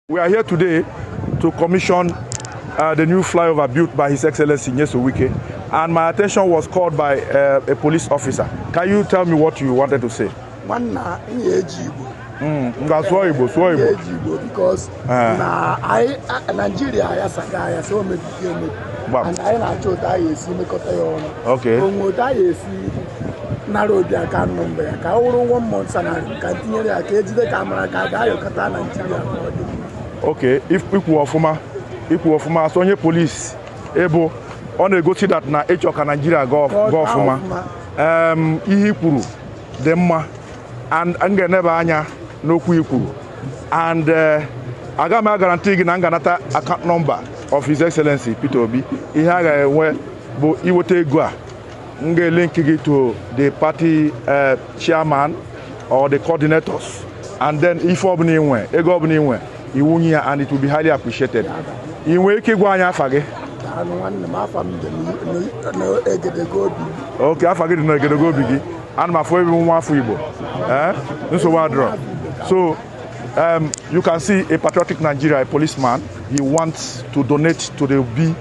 We are here today to commission the new flyover built by His Excellency Nyesom Wike, and my attention was called by a police officer. Can you tell me what you wanted to say? Nwanna, ihe eji Igbo. Nga sụọ Igbo, sụọ Ihe Igbo. eji Igbo because na anyị Naijiria ayasaga ayasa, o mebiri emebi. Gbam. And anyị na-achọ otu anyị esi mekọta ya ọnụ. Onwe otu anyị esi nara Obi aka nọmba ya, ka ọ wụrụ one month salary, ka tinyere ya, ka ejide, ka amara ka a ga-ayọkọta Naijiria ka ọ dị mma. Okay, if ikwu ọfụma, ikwu ọfụma, asị onye polisi ịbụ, ọ na-egosi that na ịchọ ka Naijiria gaa Ka ọ gaa gaa ọfụma. ọfụma. Ihe i kwuru dị mma and m ga-eneba anya n'okwu i kwuru and aga m a-guarantee gị na m ga-anata account number of His Excellency Peter Obi. Ihe a ga-enwe bụ iweta ego a, m ga-elink gị to the party chairman or the coordinators, and then ife ọbụla inwe, ego ọbụla inwe, iwunye ya, and it will be highly appreciated. Ị nwee ike ịgwa anyị afa gị? Daalụ, nwanne m. Afa m dị n'egedege obi. Okay, afa gị dị n'egedege obi gị. Ana m afọ ebe nwa afọ Igbo. Eh? Nsogbu adịrọ. So you can see a patriotic Nigeria, a policeman. He wants to donate to the Obi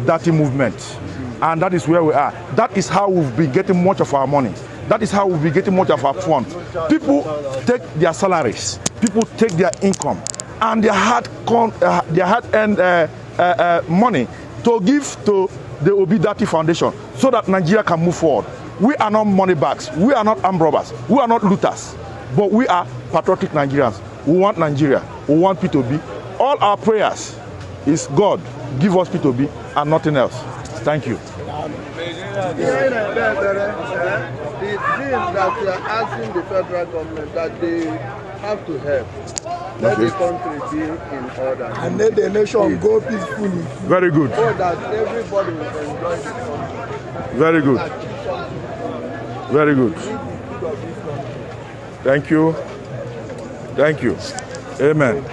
Datti movement, and that is where we are. That is how we've been getting much of our money. That is how we've been getting much of our funds. People take their salaries, people take their income and their hard earned money to give to the Obi Datti Foundation so that Nigeria can move forward. We are not money bags. We are not armed robbers. We are not looters. But we are patriotic Nigerians. We want Nigeria. We want P2B. All our prayers is God, give us P2B and nothing else. Thank you. The thing that we are asking the federal government, that they have to help. Let the country be in order. And let the nation go peacefully. Very good. So that everybody will enjoy the country. Very good. Achieve something. Very good. Need the good of this country. Thank you. Thank you. Amen.